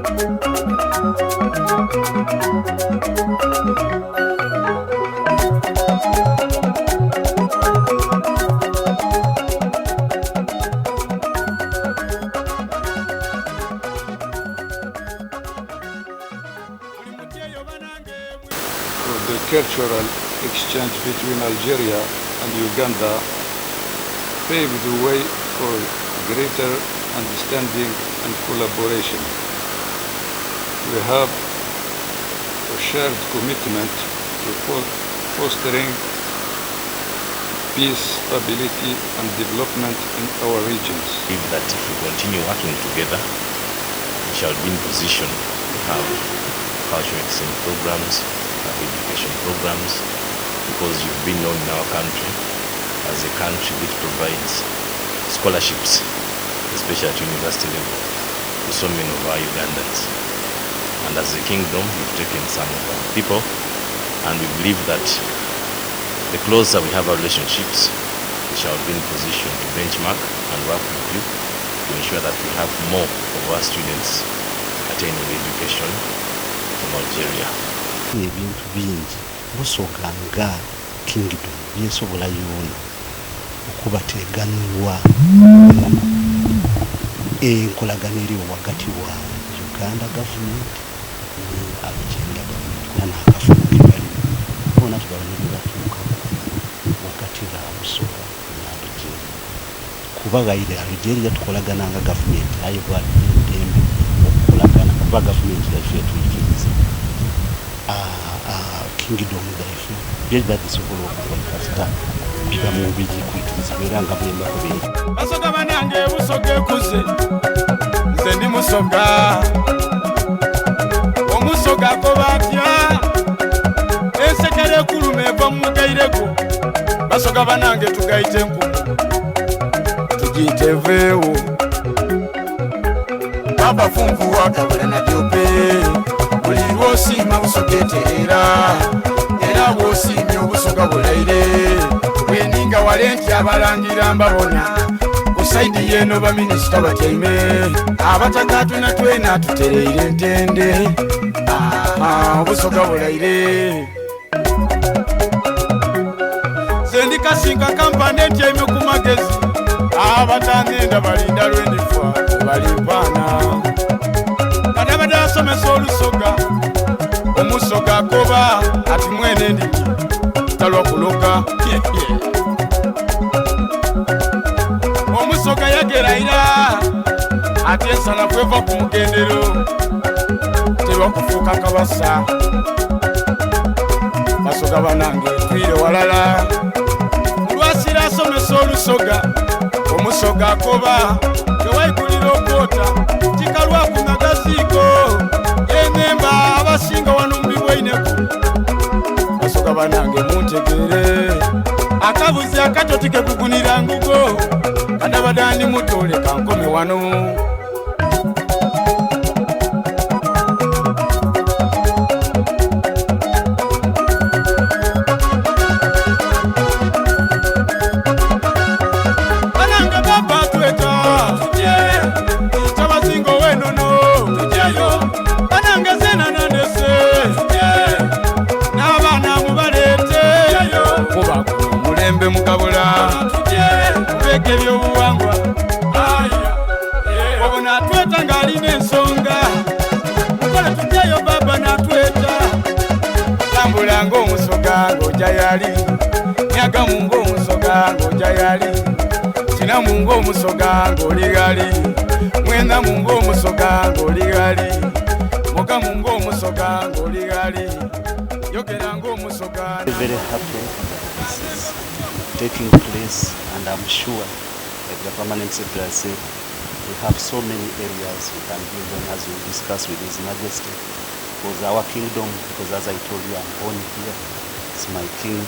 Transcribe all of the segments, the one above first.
The cultural exchange between Algeria and Uganda paved the way for greater understanding and collaboration. We have a shared commitment to fostering peace, stability, and development in our regions. I believe that if we continue working together, we shall be in position to have cultural exchange programs, have education programs, because you've been known in our country as a country which provides scholarships, especially at university level, to so many of our Ugandans. And as a kingdom, we've taken some of our people, and we believe that the closer we have our relationships, we shall be in position to benchmark and work with you to ensure that we have more of our students attaining education from Algeria. Ebintu bingi Busoga nga Kingdom byesobola yoona okuba teganulwa mu enkolagana eriwo ghagati wa Uganda Gavumenti ni Algeria Gavumenti kuba n'akafubo kebalimu boona tibaba ni byebatuukaku ghagati gha Busoga ni Algeria kuba ghaire Algeria tukolagana nga Gavumenti aye bo alina eidembe okukolagana kuba Gavumenti yaife etwikiriza. Kingdom dhaife byebba dhisobola okukola kasita biba mu biri kwikirizibwa era nga bwembakobeire. Basoga banange Busoga ekuze nze ndi musoga Omusoga akoba atya Ensekere ekuluma eva mu mugaire gwo Basoga banange tugaite enkumu tugiite eveewo Papa Funvu wakabula na byope Buli lw'osiima Busoga etereera Era bw'osiimye Obusoga bulaire Bweninga wale nti abalangira mbabona Ku saidi y'eno baminisita batyaime Abataka twena twena tutereire ntende Ah, Obusoga bulaire Nze ndi kasinka kampani etyaime ku magezi Abatangenda balinda lwendifa balimpaana Kadabada asomesa olusoga Omusoga akoba ati mwene ndimi talwa kuloga Omusoga yagera ira ati ensala kweva ku mugendero terwa kufuuka kabasa Basoga banange twire walala Mulwasira asomesa olusoga Omusoga akoba tewaigulira okwota kikalwa ku magaziiko Yenemba abasinga wano mubibweineku Basoga banange muntegeere Akabuzi akato tikekugunira ngugo Kadabada ndi muto leka nkome wano. Banange baba tweta tuje Kyabazinga ow'ennono tujeyo Banange zena nandese tuje N'abaana mubaleete tujeyo Kuba guno omulembe mugabula tuje Mubeeke ebyobuwangwa Obo n'atweta ng'alina ensonga Mukole tujeyo baba n'atweta Tambula ng'omusoga ng'ojja yali Nyagamu ng'omusoga ng'ojja yali Kinamu ng'omusoga ng'oli ghali Mwendamu ng'omusoga ng'oli ghali Mugamu ng'omusoga ng'oli ghali Yogera ng'omusoga. Very happy that this is taking place, and I'm sure, like the permanent secretary said, we have so many areas we can build on as we discuss with His Majesty. Because our kingdom, because as I told you, I'm born here, it's my king.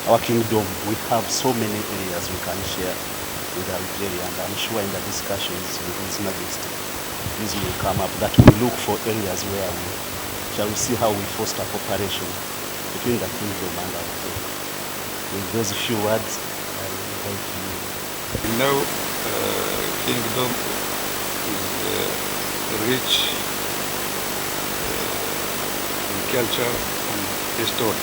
Our kingdom, we have so many areas we can share with Algeria, and I'm sure in the discussions with His Majesty, this will come up, that we look for areas where we shall see how we foster cooperation between the kingdom and Algeria. With those few words, I invite you. We know kingdom is rich culture and history.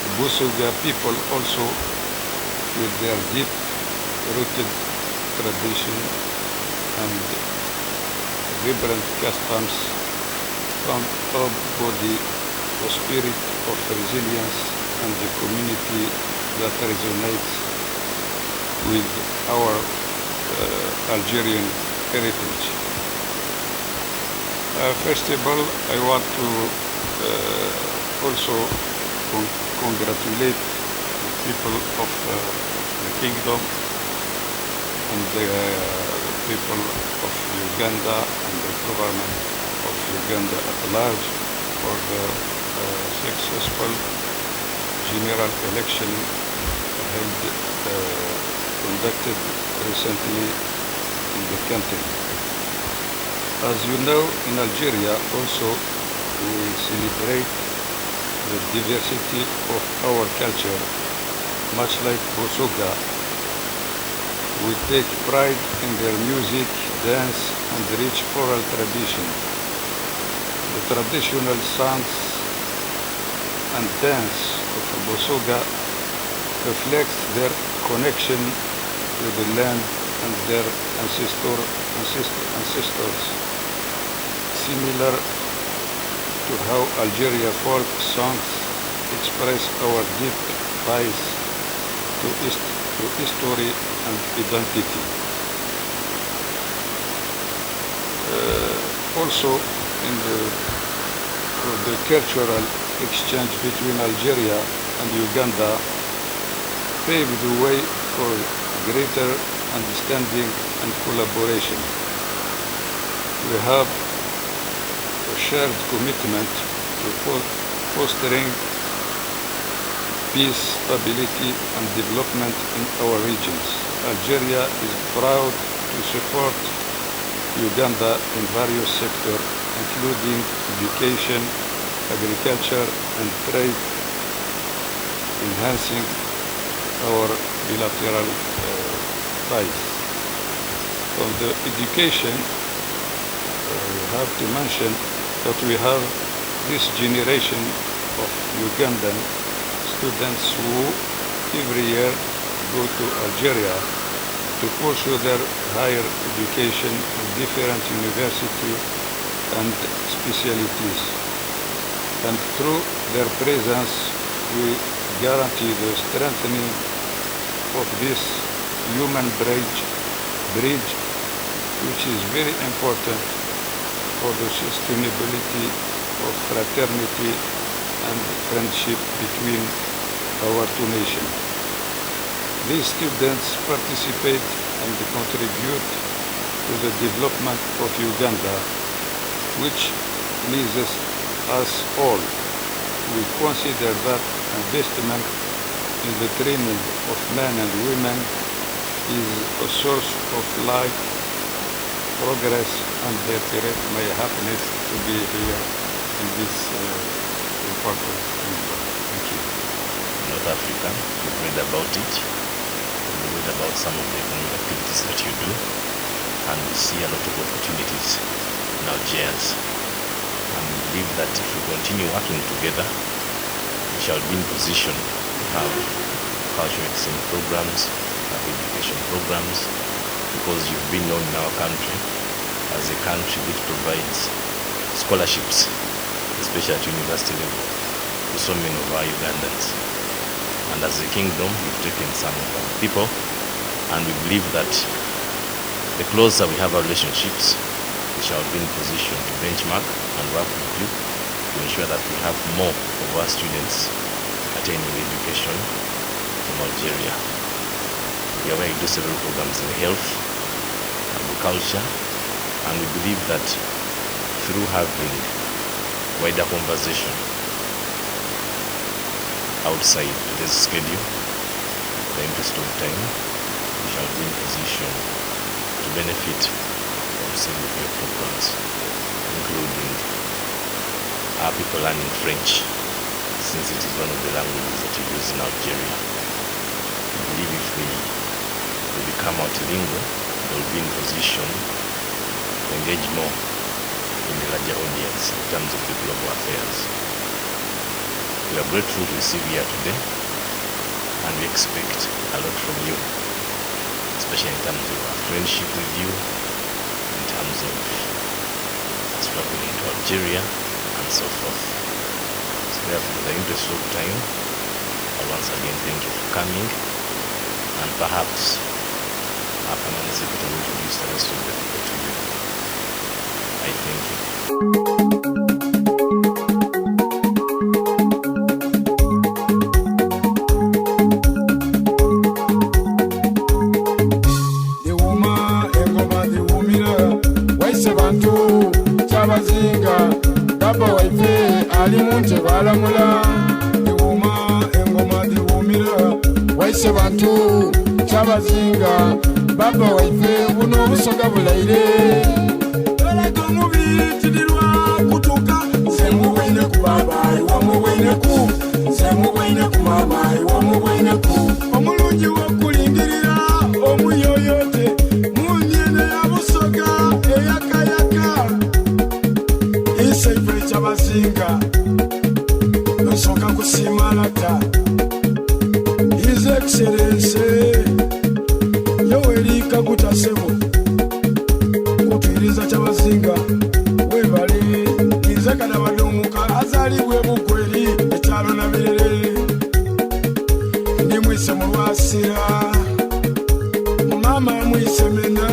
The Busoga people also, with their deep-rooted tradition and vibrant customs, embody a spirit of resilience and the community that resonates with our Algerian heritage. First of all, I want to also congratulate the people of the kingdom and the people of Uganda and the government of Uganda at large for the successful general election held, conducted recently in the country. As you know, in Algeria also we celebrate the diversity of our culture, much like Busoga. We take pride in their music, dance, and rich oral tradition. The traditional songs and dance of Busoga reflects their connection to the land and their ancestors, similar to how Algeria folk songs express our deep ties to history and identity. Also, in the cultural exchange between Algeria and Uganda paved the way for greater understanding and collaboration. We have a shared commitment to fostering peace, stability, and development in our regions. Algeria is proud to support Uganda in various sectors, including education, agriculture, and trade, enhancing our bilateral ties. On the education, we have to mention that we have this generation of Ugandan students who every year go to Algeria to pursue their higher education in different universities and specialties. And through their presence, we guarantee the strengthening of this human bridge, which is very important for the sustainability of fraternity and friendship between our two nations. These students participate and contribute to the development of Uganda, which pleases us all. We consider that investment in the training of men and women is a source of life, progress, and my happiness to be here in this important kingdom. Thank you. North Africa, you've read about it. We've read about some of the economic activities that you do, and we see a lot of opportunities in Algiers. And we believe that if we continue working together, we shall be in position to have cultural exchange programs, have education programs, because you've been known in our country as a country which provides scholarships, especially at university level, to so many of our Ugandans. And as a kingdom, we've taken some of our people, and we believe that the closer we have our relationships, we shall be in position to benchmark and work with you to ensure that we have more of our students attaining education from Algeria. We are where we do several programs in health, agriculture, and we believe that through having wider conversation outside today's schedule, the interest of time, we shall be in position to benefit from several of your programs, including our people learning French, since it is one of the languages that you use in Algeria. We believe if they become multilingual, they will be in position to engage more in the larger audience in terms of the global affairs. We are grateful to receive you here today and we expect a lot from you, especially in terms of our friendship with you, in terms of us traveling to Algeria and so forth. So therefore, in the interest of time, I once again thank you for coming, and perhaps our permanent secretary will introduce the rest of the people to you. I thank you. Diwuma engoma diwumira waise bantu kyabazinga baba waife ali mu ntebe alamula. Diwuma engoma diwumira waise bantu kyabazinga baba waife buno obusoga bulaire. Oleka omubiri tidirwa kutuka nze mubwine ku baba iwamubwineku nze mubwine ku mama iwamubwineku omulungi wokulingirira omuyoyote munyene ya busoga eyakayaka isaife kyabazinga nsooka kusiima lata His Excellency Yoweri Kaguta Sebo kutwiriza kyabazinga webale nze kadabadumuka azaalibwa ebukweri ekyalo nabirere ndi mwise mu lwasira mama mwise mena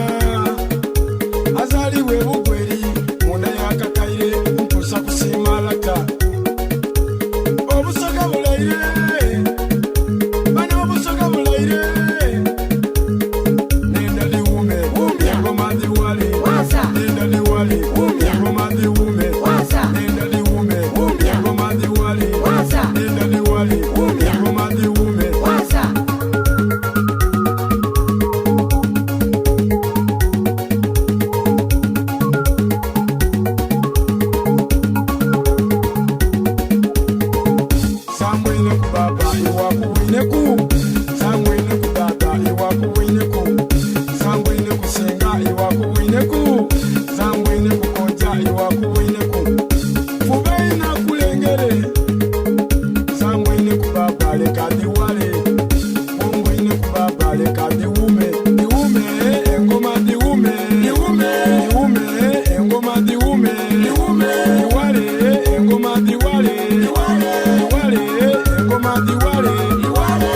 azaalibwa ebukweri munda yakakaire ntuusa kusiima lata obusoga bulaire bana obusoga bulaire nenda liwume engoma ndiwale nenda liwale engoma ndiwume nenda liwume engoma ndiwale nenda liwale engoma ndiwume. Sangwine ku baba iwakuwineku sangwine ku dada iwakuwineku sangwine ku senga iwakuwineku sangwine ku koja iwakuwineku fubeina kulengere sangwine ku baba leka diwale bungwine ku baba leka diwume diwume engoma diwume diwume diwume engoma diwume diwume diwale engoma diwale diwale diwale engoma diwale diwale.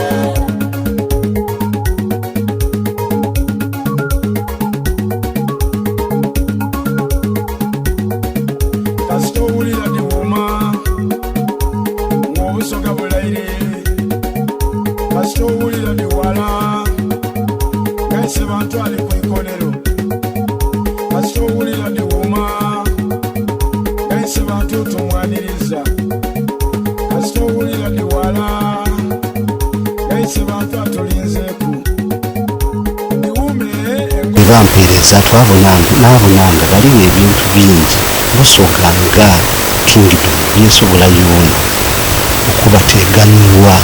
Kasita owulira diwuma ng'obusoga bulaire kasita owulira diwala gaise bantu ali ku ikolero kasita owulira diwuma gaise bantu tumwaniriza kasita owulira diwala gaise bantu atulinzeeku diwume engoma. Bampeereza twabonanga nabonanga ghaligho ebintu bingi Busoga nga kingdom byesobola yoona okubateganirwa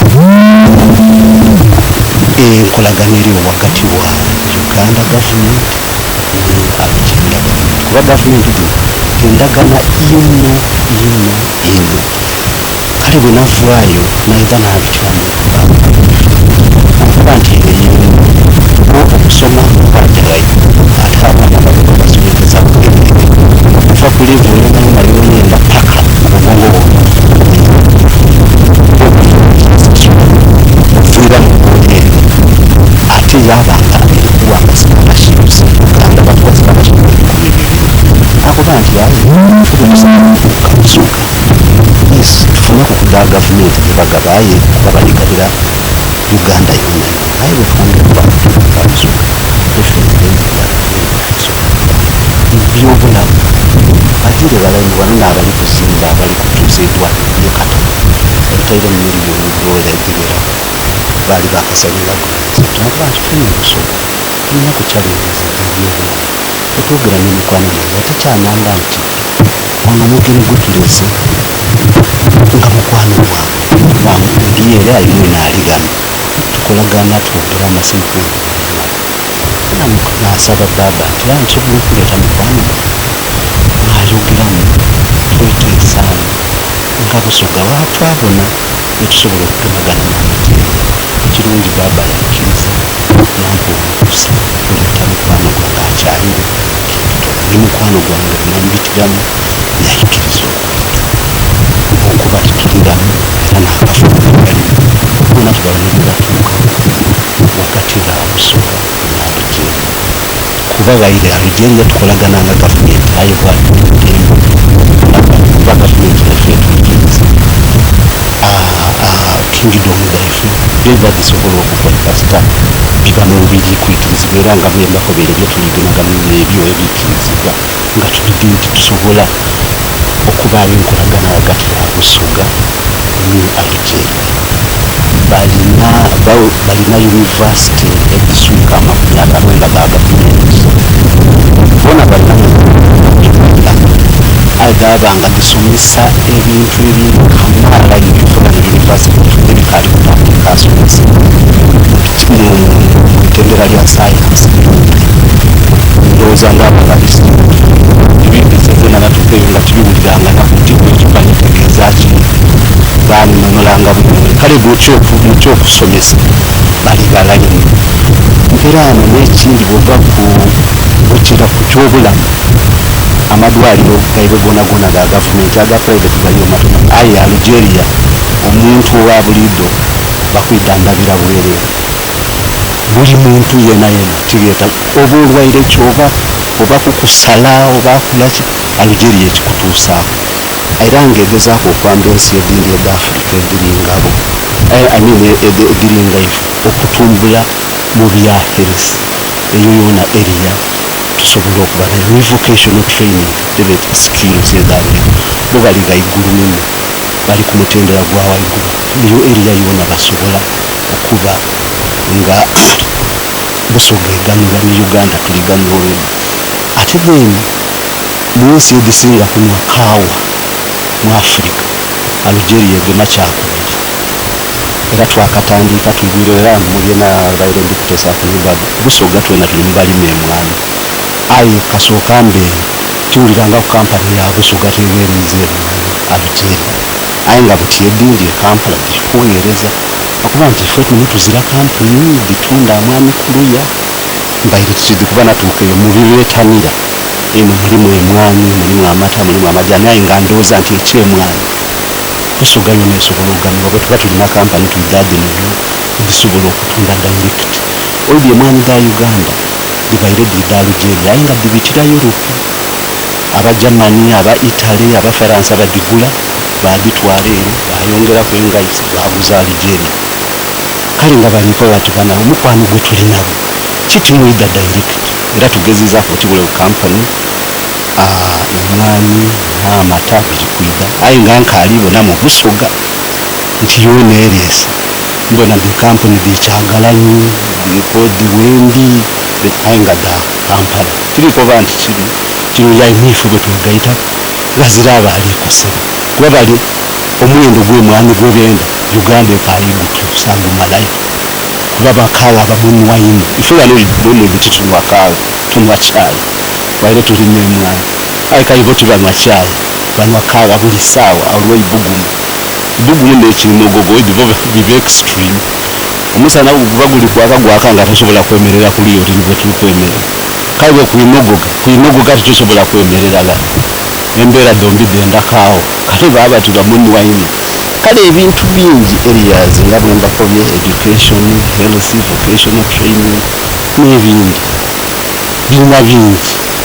enkolagana eriwo ghagati wa Uganda gavumenti ni Algeria gavumenti kuba gavumenti dhino tendagana inho inho inho. Kale bwenavaayo naidha nabitiramu okuba nti okusoma kwaja ghaigulu ate abaana basomeseza okuva ku level yonayona yoyenda paka obwongo obuviira mu eno ate yabanga erikuwanga scholarships. Uganda batuwa scholarship 2000 akuba nti aye tubukabusoga yes tufuneku kuda gavumenti gyebagaba aye kuba baligabira Uganda yona aye bwetwongera kabusoga definitely ebyobulamu bagire balaini wano n'abali kuzimba abali kutuusa eddwaliro lye Katwe babitaire mu miliyoni dola edhiweraku baali bakasabira grants nakuba nti tuli mu Busoga tulina ku challenges ez'ebyobulamu bwetwogera n'emikwano gyange ate kyanamba nti ono omugere gwetuleze nga mukwano gwange ndi ere aye mwene ali ghano tukolagana twogera amasimu kumpi buli lunaku. Mpona naasaba bbaabba nti aye nsobola okuleeta mukwano gwange naayogeramu tweteesaamu nga Busoga twabona bwetusobola okugemagana ni Algeria. Ekirungi bbaabba yaikiriza yampa olukusa okuleeta mukwano gwange akyalire Kingdom. Ni mukwano gwange bwenamubitiramu yaikiriza okwidha olwokuba tituliramu era n'akafo kekalimu boona tibabona byebatuukaku ghagati gha Busoga ni Algeria kuba ghaire Algeria tukolagana nga gavumenti aye bwali buli bulembe kuba gavumenti yaife etwikiriza Kingdom dhaife dhiba dhisobola okukola kasita biba mu biri kwikirizibwa era nga bwembakobeire byetuligemagana n'ebyo ebikirizibwa nga tubidi nti tusobola okubaagho enkolagana ghagati ya Busoga ni Algeria. Balina balina yunivasite edhiswika 50 nga dha gavumenti. Boona balina aye dhaaba nga dhisomesa ebintu ebindi kamaala inho. Ife ghano yunivasite ebikaali kutandika somesa mu itendera lya sayansi lyonka. Ndowooza nga abo ababisinga ebindi nze zeena natuuka eyo nga tibiwuliranga naku nti ekiba kitegeeza ki baninonolanga bwinonole. Kale mu ky'okusomesa bali ghala inho. Mperaano n'ekindi bw'ova ku bukira ku ky'obulamu, amadwaliro gaibwe gonagona ga gavumenti, aga pulaiveti galiyo matono. Aye Algeria omuntu owa buliidho bakwidhandhabira bwerere. Buli muntu yenayena tigheta oba olwaire ki oba oba kukusala oba akola ki, Algeria ekikutuusaaku. Era nga egezaaku okwamba ensi edhindi edha Africa edhiri nga bo, I mean edhiri nga ife okutumbula mu bya health. Eyo yoona area tusobola okuba nayo. Ni vocational training dhebeeta skills edha buliidho bo bali ghaigulu inho, bali ku mutendera gwa ghaigulu. Eyo area yoona basobola okuba nga Busoga eghanulwa ni Uganda tulighanulwa already. Ate then mu nsi edhisinga kunhwa kaawa mu Africa, Algeria egema kyakubiri. Era twakatandiika twigwire era byenabaire ndi kuteesaaku ni Baba, Busoga twena tuli mu balima emwaani. Aye kasooka mbe tiwulirangaku kampani ya Busoga tegheereiza emwaani Algeria. Aye nga buti edhindi e Kampala dhiri kugheereza. Lwakuba nti ife tuno tuzira kampuni dhitunda mwaani kuluya. Mbaire tikiidhi kuba natuuka eyo mu bibeetanira einho mulimu emwaani, mulimu amata, mulimu amajaani aye nga ndowooza nti eky'emwaani Busoga yoona esobola okughanulwa bwetuba tulina kampani twidha dhinona edhisobola okutunda dairekiti. Oidhi emwaani dha Uganda dhibaire dhiidha Algeria aye nga dhibitira Europe. Aba Germany, aba Italy, aba Faransa badhigula baadhitwala ere baayongeraku engaisi baaguza Algeria. Kale nga bali koba bati bana omukwano gwe tuli nagwo ki timwidha dairekiti. Era tugezezaaku oti bule kampani emwaani n'amata biri kwidha aye nga nkaali bona mu Busoga nti yoona ereese. Mbona dhi kampuni dhi Kyagalanyi, dhi kodi Wendi aye nga dha Kampala. Tiri koba nti kibi, kirungi aye niife bwetwegaitaku ghazira aba ali kosebwa kuba bali omuwendo gw'emwaani gwe benda Uganda ekaali gutuusa gumalayo kuba bakaagha bamunhwa inho. Ife ghano bwemwidhi titunhwa kaagha, tunhwa chai waire tulima emwaani aye kale bo tibanhwa chai, banhwa kaagha buli saawa olw'eibugumu. Eibugumu n'ekinhogogo oidhi bo biba extreme. Omusana guba guli kwaka gwaka nga tosobola kwemerera kuluya oti ni bwetuli kwemerera. Kale bwe kwinogoga, kwinogoga titosobola kwemerera ghano. Embeera dhombi dhenda kaagho. Kale baba bati bamunhwa inho. Kale ebintu bingi areas nga bwembakobye education, health, vocational training n'ebindi. Birina bingi.